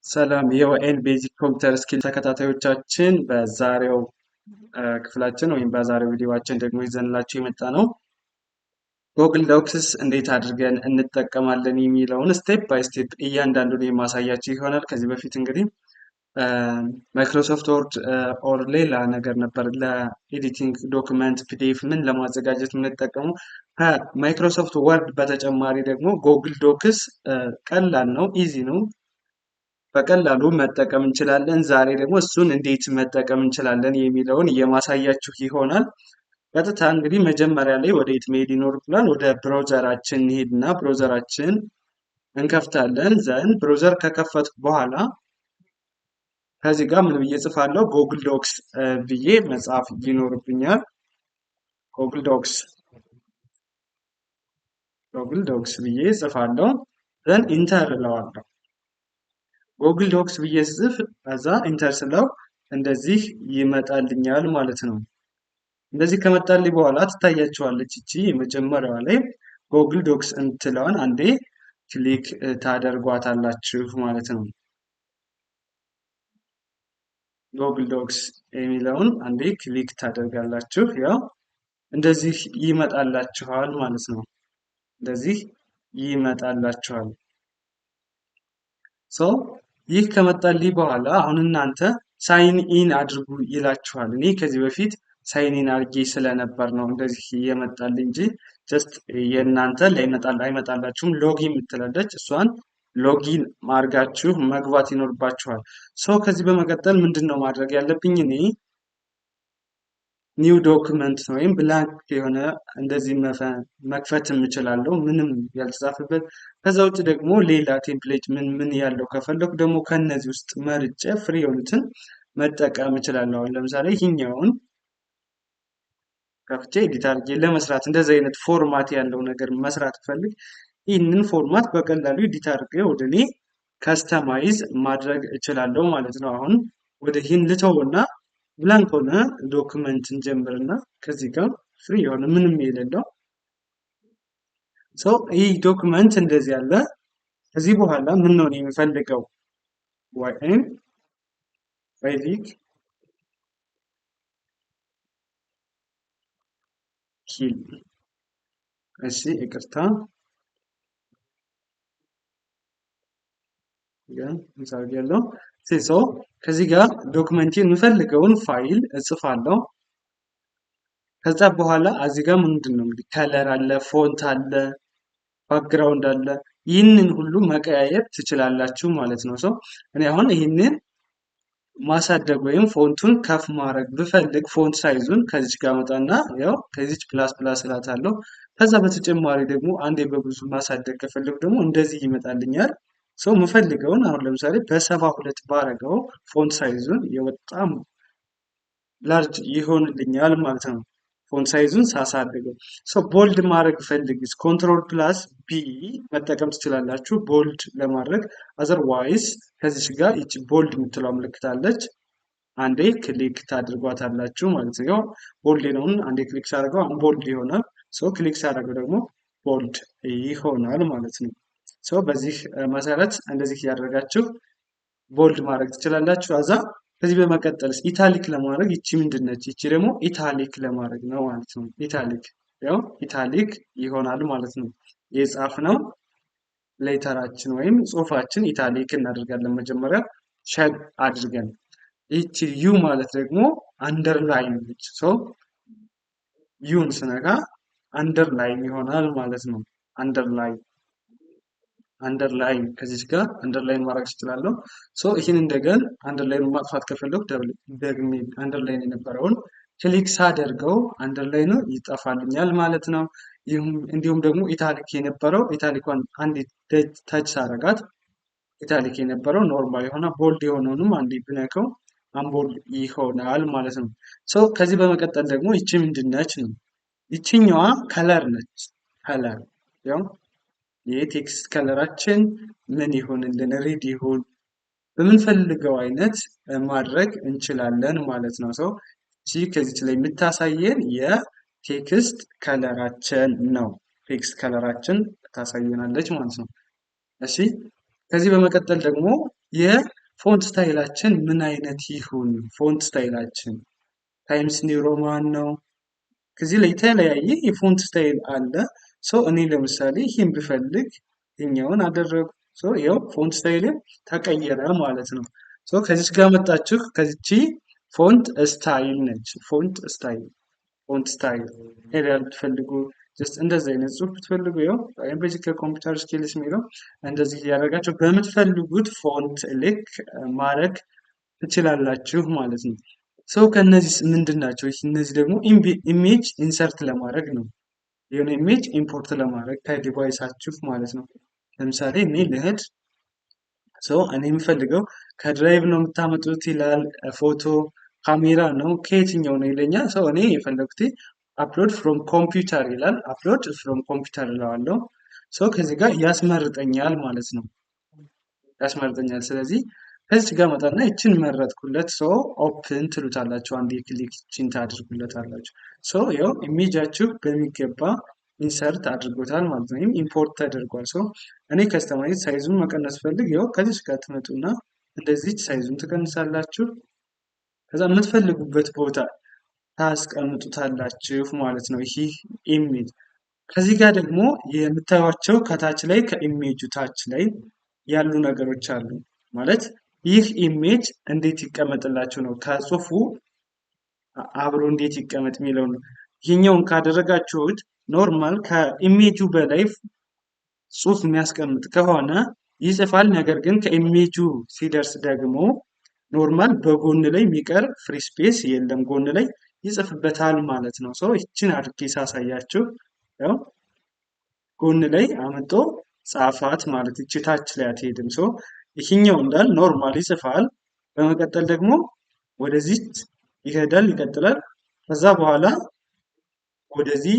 ሰላም የ YN Basic Computer Skill ተከታታዮቻችን፣ በዛሬው ክፍላችን ወይም በዛሬው ቪዲዮአችን ደግሞ ይዘንላችሁ የመጣነው Google Docs እንዴት አድርገን እንጠቀማለን የሚለውን step by step እያንዳንዱን የማሳያችሁ ይሆናል። ከዚህ በፊት እንግዲህ Microsoft Word or ሌላ ነገር ነበር ለ editing document፣ PDF ምን ለማዘጋጀት የምንጠቀመው። ከ Microsoft Word በተጨማሪ ደግሞ Google Docs ቀላል ነው፣ easy ነው፣ በቀላሉ መጠቀም እንችላለን። ዛሬ ደግሞ እሱን እንዴት መጠቀም እንችላለን የሚለውን የማሳያችሁ ይሆናል። ቀጥታ እንግዲህ መጀመሪያ ላይ ወደ የት መሄድ ይኖርብናል? ወደ browser ኣችን እንሄድና browser ኣችን እንከፍታለን። Then browser ከከፈትኩ በኋላ ከዚህ ጋር ምን ብዬ ጽፋለሁ? Google Docs ብዬ መጻፍ ይኖርብኛል። Google Docs፣ Google Docs ብዬ ጽፋለሁ። Then enter እለዋለሁ። Google Docs ብዬ ስጽፍ ከዛ enter ስለው እንደዚህ ይመጣልኛል ማለት ነው። እንደዚህ ከመጣልኝ በኋላ ትታያችኋለች። እቺ የመጀመሪያዋ ላይ Google Docs እንትለዋን አንዴ click ታደርጓታላችሁ ማለት ነው። Google Docs የሚለውን አንዴ click ታደርጋላችሁ። ያው እንደዚህ ይመጣላችኋል ማለት ነው። እንደዚህ ይመጣላችኋል። So ይህ ከመጣልኝ በኋላ አሁን እናንተ sign in አድርጉ ይላችኋል። እኔ ከዚህ በፊት sign in አድርጌ ስለነበር ነው እንደዚህ እየመጣልኝ እንጂ just የእናንተ ላይመጣል አይመጣላችሁም። Login የምትላለች፣ እሷን login አድርጋችሁ መግባት ይኖርባችኋል። So ከዚህ በመቀጠል ምንድን ነው ማድረግ ያለብኝ? እኔ new document ወይም blank የሆነ እንደዚህ መክፈት የምችላለሁ ምንም ያልተጻፈበት። ከዛ ውጭ ደግሞ ሌላ template ምን ምን ያለው ከፈለኩ ደግሞ ከነዚህ ውስጥ መርጬ free የሆኑትን መጠቀም እችላለሁ። አሁን ለምሳሌ ይህኛውን ከፍቼ edit አድርጌ ለመስራት፣ እንደዚህ አይነት format ያለው ነገር መስራት ፈልግ ይህንን format በቀላሉ edit አድርጌ ወደ እኔ customize ማድረግ እችላለሁ ማለት ነው። አሁን ወደ ይህን ልተውና blank ሆነ document እንጀምርና ከዚህ ጋር free የሆነ ምንም የሌለው። So ይህ document እንደዚህ ያለ። ከዚህ በኋላ ምን ነው የሚፈልገው? YN Basic skill። እሺ፣ ይቅርታ፣ ያለው። So ከዚህ ጋር document ኤን የምፈልገውን ፋይል እጽፋለሁ። ከዛ በኋላ እዚህ ጋር ምንድን ነው እንግዲህ color አለ፣ font አለ፣ background አለ። ይህንን ሁሉ መቀያየር ትችላላችሁ ማለት ነው። So እኔ አሁን ይህንን ማሳደግ ወይም font ኡን ከፍ ማድረግ ብፈልግ font size ኡን ከዚች ጋር መጣና ያው ከዚች plus plus እላታለሁ። ከዛ በተጨማሪ ደግሞ አንዴ በብዙ ማሳደግ ከፈለጉ ደግሞ እንደዚህ ይመጣልኛል። So የምፈልገውን አሁን ለምሳሌ በ72 ባረገው font size ኡን የበጣም large ይሆንልኛል ማለት ነው። Font size ኡን ሳሳድገው። So bold ማድረግ ፈልግስ control plus B መጠቀም ትችላላችሁ bold ለማድረግ። Otherwise ከዚች ጋር ይቺ bold የምትለው ምልክት አለች። አንዴ click ታድርጓታላችሁ ማለት ነው። Bold ነውን አንዴ click ሳደርገው አሁን bold ይሆናል። So click ሳደርገው ደግሞ bold ይሆናል ማለት ነው። So በዚህ መሰረት እንደዚህ እያደረጋችሁ bold ማድረግ ትችላላችሁ። አዛ ከዚህ በመቀጠልስ italic ለማድረግ ይቺ ምንድን ነች? ይቺ ደግሞ italic ለማድረግ ነው ማለት ነው። Italic፣ ያው italic ይሆናል ማለት ነው። የጻፍነው letter ኣችን ወይም ጽሁፋችን italic እናደርጋለን መጀመሪያ shade አድርገን። ይቺ U ማለት ደግሞ underline ነች። So U ን ስነካ underline ይሆናል ማለት ነው። Underline፣ underline ከዚች ጋር underline ማድረግ እችላለሁ። So ይህን እንደገን underline ማጥፋት ከፈለኩ ደግሜ underline የነበረውን click ሳደርገው underline ኑ ይጠፋልኛል ማለት ነው። እንዲሁም ደግሞ italic የነበረው italic ኳን አንዴ touch ሳረጋት italic የነበረው normal የሆነ፣ bold የሆነውንም አንዴ ብነከው unbold ይሆናል ማለት ነው። So ከዚህ በመቀጠል ደግሞ ይቺ ምንድን ነች ነው። ይችኛዋ color ነች። Color፣ ያው የ text color ኣችን ምን ይሁንልን፣ red ይሁን፣ በምንፈልገው አይነት ማድረግ እንችላለን ማለት ነው። So እቺ ከዚች ላይ የምታሳየን የ text color ኣችን ነው። Text color ኣችን ታሳየናለች ማለት ነው። እሺ፣ ከዚህ በመቀጠል ደግሞ የ font style ኣችን ምን አይነት ይሁን? Font style ኣችን Times New Roman ነው። ከዚህ ላይ የተለያየ የ font style አለ። So እኔ ለምሳሌ ይህን ብፈልግ ይሄኛውን አደረጉ። So ይኸው font style ተቀየረ ማለት ነው። So ከዚች ጋር መጣችሁ፣ ከዚቺ font style ነች። Font style፣ font style Arial ብትፈልጉ፣ just እንደዚህ አይነት ጽሁፍ ብትፈልጉ፣ ይኸው basic computer skills የሚለው እንደዚህ እያደረጋችሁ በምትፈልጉት font ልክ ማድረግ ትችላላችሁ ማለት ነው። So ከነዚህ ምንድን ናቸው? እነዚህ ደግሞ image insert ለማድረግ ነው። የሆነ image import ለማድረግ ከ device ኣችሁ ማለት ነው። ለምሳሌ እኔ ልሄድ፣ so እኔ የምፈልገው ከ drive ነው የምታመጡት ይላል። ፎቶ ካሜራ ነው፣ ከየትኛው ነው ይለኛል። So እኔ የፈለጉት upload from computer ይላል። Upload from computer እለዋለሁ። So ከዚህ ጋር ያስመርጠኛል ማለት ነው። ያስመርጠኛል። ስለዚህ ከዚች ጋር መጣና ይችን መረጥኩለት። So open ትሉታላችሁ። አንድ click ይችን ታድርጉለታላችሁ። So ያው image ኣችሁ በሚገባ insert አድርጎታል ማለት ነው፣ ወይም import ተደርጓል። So እኔ customize size ኡን መቀነስ ፈልግ፣ ያው ከዚች ጋር ትመጡና እንደዚች size ኡን ትቀንሳላችሁ። ከዛ የምትፈልጉበት ቦታ ታስቀምጡታላችሁ ማለት ነው። ይህ image ከዚህ ጋር ደግሞ የምታዩቸው ከታች ላይ፣ ከ image ኡ ታች ላይ ያሉ ነገሮች አሉ። ማለት ይህ image እንዴት ይቀመጥላችሁ ነው፣ ከጽሁፉ አብሮ እንዴት ይቀመጥ የሚለው ነው። ይህኛውን ካደረጋችሁት normal ከ image ኡ በላይ ጽሁፍ የሚያስቀምጥ ከሆነ ይጽፋል። ነገር ግን ከ image ኡ ሲደርስ ደግሞ normal በጎን ላይ የሚቀር free space የለም፣ ጎን ላይ ይጽፍበታል ማለት ነው። So ይችን አድርጌ ሳሳያችሁ ያው ጎን ላይ አምጦ ጻፋት ማለት፣ ይቺ ታች ላይ አትሄድም። So ይህኛው እንዳል normal ይጽፋል። በመቀጠል ደግሞ ወደዚች ይሄዳል፣ ይቀጥላል። ከዛ በኋላ ወደዚህ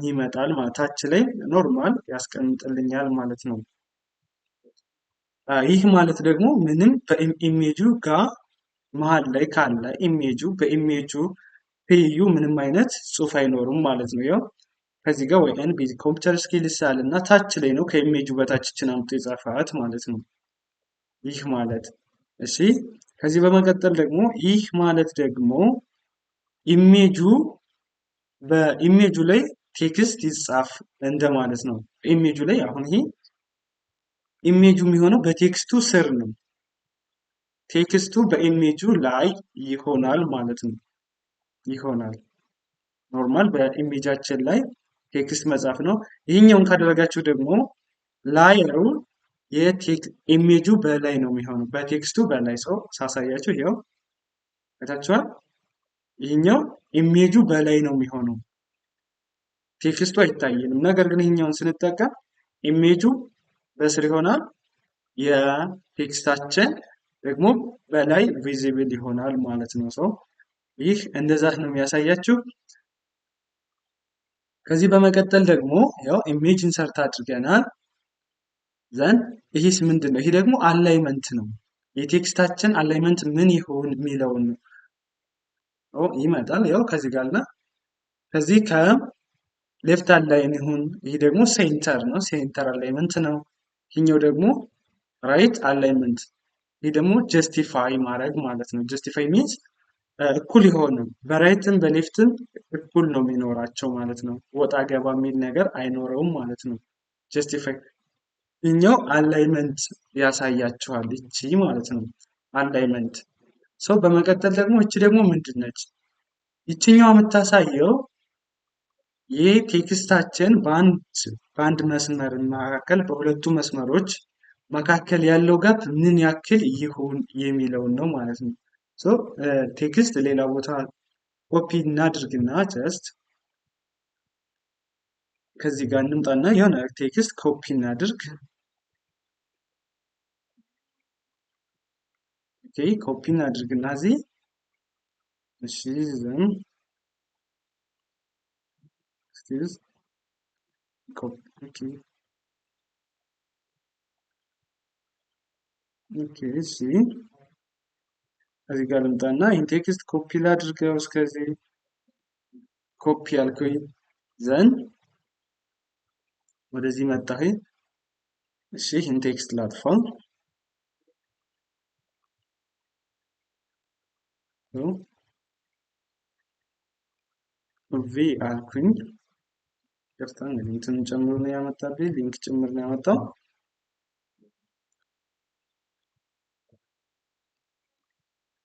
ይመጣል ማለት ታች ላይ normal ያስቀምጥልኛል ማለት ነው። ይህ ማለት ደግሞ ምንም በኢሜጁ ጋር መሀል ላይ ካለ image ኡ፣ በ image ኡ ትይዩ ምንም አይነት ጽሁፍ አይኖርም ማለት ነው። ያው ከዚህ ጋር YN basic computer skills እና ታች ላይ ነው፣ ከ image ኡ በታች ይችን አምጥቶ የጻፋት ማለት ነው። ይህ ማለት፣ እሺ፣ ከዚህ በመቀጠል ደግሞ ይህ ማለት ደግሞ image ኡ፣ በ image ኡ ላይ text ይጻፍ እንደማለት ነው። ኢሜጁ ላይ አሁን ይሄ ኢሜጁ የሚሆነው በ text ኡ ስር ነው። Text ኡ በ image ኡ ላይ ይሆናል ማለት ነው። ይሆናል፣ normal በ image ኣችን ላይ text መጻፍ ነው። ይህኛውን ካደረጋችሁ ደግሞ layer ኡ image ኡ በላይ ነው የሚሆነው፣ በ text ኡ በላይ። So ሳሳያችሁ ይኸው አይታችኋል። ይህኛው ኢሜጁ በላይ ነው የሚሆነው፣ text ኡ አይታየንም። ነገር ግን ይህኛውን ስንጠቀም ኢሜጁ በስር ይሆናል፣ የ text ኣችን ደግሞ በላይ visible ይሆናል ማለት ነው። So ይህ እንደዛ ነው የሚያሳያችሁ። ከዚህ በመቀጠል ደግሞ ያው image insert አድርገናል። Then ይህስ ምንድን ነው? ይሄ ደግሞ alignment ነው። የ text ኣችን alignment ምን ይሁን የሚለውን ነው። ይመጣል ያው ከዚህ ጋር እና ከዚህ ከ left align ይሁን። ይህ ደግሞ center ነው፣ center alignment ነው። ይህኛው ደግሞ right alignment፣ ይህ ደግሞ justify ማድረግ ማለት ነው። Justify means እኩል የሆነ፣ በ right ም በ left ም እኩል ነው የሚኖራቸው ማለት ነው። ወጣ ገባ የሚል ነገር አይኖረውም ማለት ነው። Justify ይህኛው alignment ያሳያችኋል፣ ይቺ ማለት ነው alignment። So በመቀጠል ደግሞ ይቺ ደግሞ ምንድን ነች? ይችኛዋ የምታሳየው ይህ text ኣችን በአንድ መስመር መካከል፣ በሁለቱ መስመሮች መካከል ያለው gap ምን ያክል ይሁን የሚለውን ነው ማለት ነው። So text ሌላ ቦታ ኮፒ እናድርግና just ከዚህ ጋር እንምጣና የሆነ text copy እናድርግ። Okay፣ copy እናድርግና እዚህ፣ እሺ፣ then excuse copy፣ okay፣ እሺ፣ እዚህ ጋር ልምጣና ይህን text copy ላድርገው። እስከዚህ ኮፒ አልኩኝ፣ then ወደዚህ መጣሁኝ። እሺ፣ ይህን text ላጥፋው። V አልኩኝ። ይቅርታ እንግዲህ እንትን ጨምሮ ነው ያመጣብኝ፣ link ጭምር ነው ያመጣው።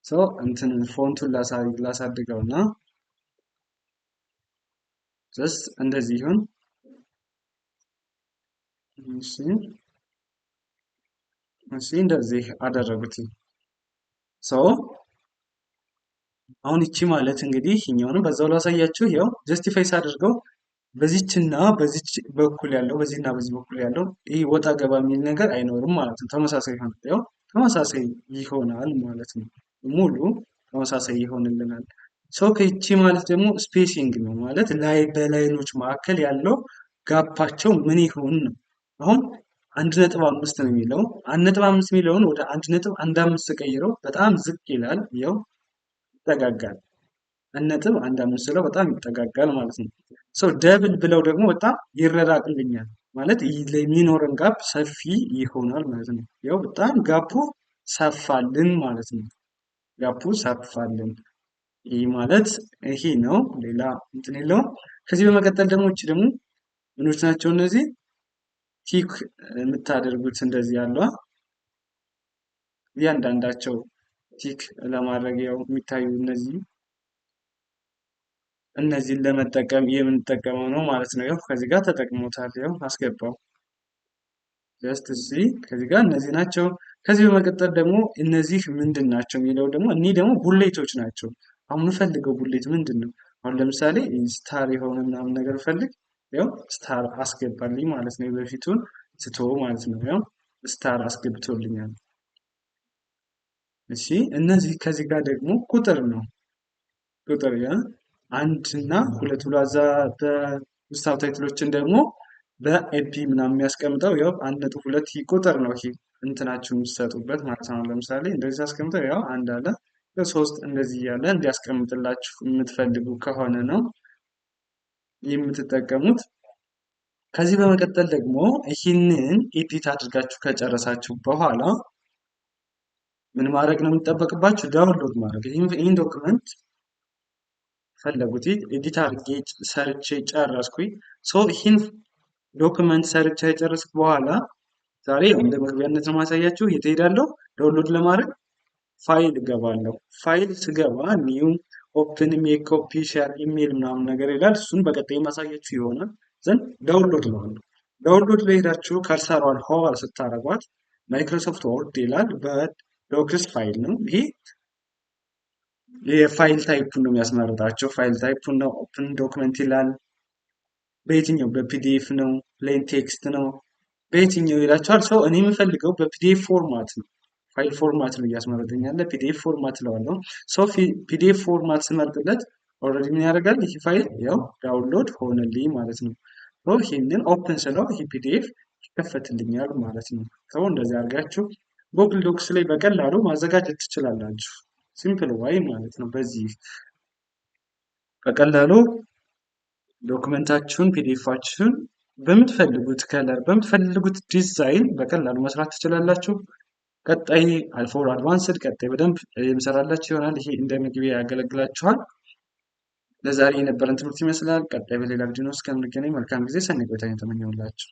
So እንትን font ኡን ላሳድገውና just እንደዚህ ይሁን። እሺ እሺ እንደዚህ አደረጉት። So አሁን እቺ ማለት እንግዲህ ይሄኛውንም በዛው ላሳያችሁ። ያው justify ሳደርገው በዚችና በዚች በኩል ያለው በዚህና በዚህ በኩል ያለው ይሄ ወጣ ገባ የሚል ነገር አይኖርም ማለት ነው። ተመሳሳይ ይሆናል። ያው ተመሳሳይ ይሆናል ማለት ነው። ሙሉ ተመሳሳይ ይሆንልናል። So ከቺ ማለት ደግሞ spacing ነው ማለት ላይ በ line ኦች መካከል ያለው gap ኣቸው ምን ይሁን ነው። አሁን 1.5 ነው የሚለው 1.5 የሚለውን ወደ 1.15 ቀይረው በጣም ዝቅ ይላል። ያው ይጠጋጋል። 1.15 ስለው በጣም ይጠጋጋል ማለት ነው። So double ብለው ደግሞ በጣም ይረራቅልኛል ማለት የሚኖረን gap ሰፊ ይሆናል ማለት ነው። ያው በጣም gap ኡ ሰፋልን ማለት ነው። gap ኡ ሰፋልን። ይህ ማለት ይሄ ነው። ሌላ እንትን የለውም። ከዚህ በመቀጠል ደግሞ እቺ ደግሞ ምኖች ናቸው እነዚህ tick የምታደርጉት እንደዚህ ያለው እያንዳንዳቸው tick ለማድረግ ያው የሚታዩ እነዚህን ለመጠቀም የምንጠቀመው ነው ማለት ነው። ያው ከዚህ ጋር ተጠቅሞታል። ያው አስገባው just እዚህ ከዚህ ጋር እነዚህ ናቸው። ከዚህ በመቀጠል ደግሞ እነዚህ ምንድን ናቸው የሚለው ደግሞ እኒህ ደግሞ bullet ኦች ናቸው። አሁን የምፈልገው bullet ምንድን ነው? አሁን ለምሳሌ star የሆነ ምናምን ነገር ፈልግ ያው star አስገባልኝ ማለት ነው። በፊቱን ትቶ ማለት ነው። ያው star አስገብቶልኛል። እሺ እነዚህ ከዚህ ጋር ደግሞ ቁጥር ነው። ቁጥር ያ 1 እና 2 ብሎ እዛ በ subtitle ኦችን ደግሞ በ AB ምናምን የሚያስቀምጠው ያው 1.2 ቁጥር ነው። ይሄ እንትናችሁ የምትሰጡበት ማለት ነው። ለምሳሌ እንደዚህ አስቀምጠው ያው 1 አለ 3 እንደዚህ እያለ እንዲያስቀምጥላችሁ የምትፈልጉ ከሆነ ነው የምትጠቀሙት። ከዚህ በመቀጠል ደግሞ ይህንን edit አድርጋችሁ ከጨረሳችሁ በኋላ ምን ማድረግ ነው የሚጠበቅባችሁ? download ማድረግ። ይህን document ፈለጉት edit አድርጌ ሰርቼ ጨረስኩኝ። So ይህን document ሰርቼ ከጨረስኩ በኋላ ዛሬ እንደ መግቢያነት ነው ማሳያችሁ። የት እሄዳለሁ? download ለማድረግ ፋይል እገባለሁ። ፋይል ስገባ new፣ open፣ make copy፣ share፣ email ምናምን ነገር ይላል። እሱን በቀጣይ ማሳያችሁ ይሆናል። Then download ነው። Download ላይ ሄዳችሁ cursor ሯን hover ስታረጓት Microsoft Word ይላል። በ docx file ነው ይሄ። የ file type ኡን ነው የሚያስመርጣቸው። File type ኡን ነው። Open document ይላል። በየትኛው በ PDF ነው፣ plain text ነው፣ በየትኛው ይላቸዋል። So እኔ የምፈልገው በ PDF format ነው። File format ነው እያስመረጠኝ ያለ PDF format እለዋለሁ። So PDF format ስመርጥለት already ምን ያደርጋል? ይህ ፋይል ያው download ሆነልኝ ማለት ነው። ይህንን open ስለው ይህ PDF ይከፈትልኛል ማለት ነው። So እንደዚህ አድርጋችሁ Google Docs ላይ በቀላሉ ማዘጋጀት ትችላላችሁ። Simple way ማለት ነው። በዚህ በቀላሉ document ኣችሁን PDF ኣችሁን በምትፈልጉት color በምትፈልጉት ዲዛይን በቀላሉ መስራት ትችላላችሁ። ቀጣይ for advanced ቀጣይ በደንብ የምሰራላችሁ ይሆናል። ይሄ እንደ መግቢያ ያገለግላችኋል። ለዛሬ የነበረን ትምህርት ይመስላል። ቀጣይ በሌላ ቪዲዮ እስከምንገናኝ መልካም ጊዜ፣ ሰናይ ቆይታ የተመኘሁላችሁ።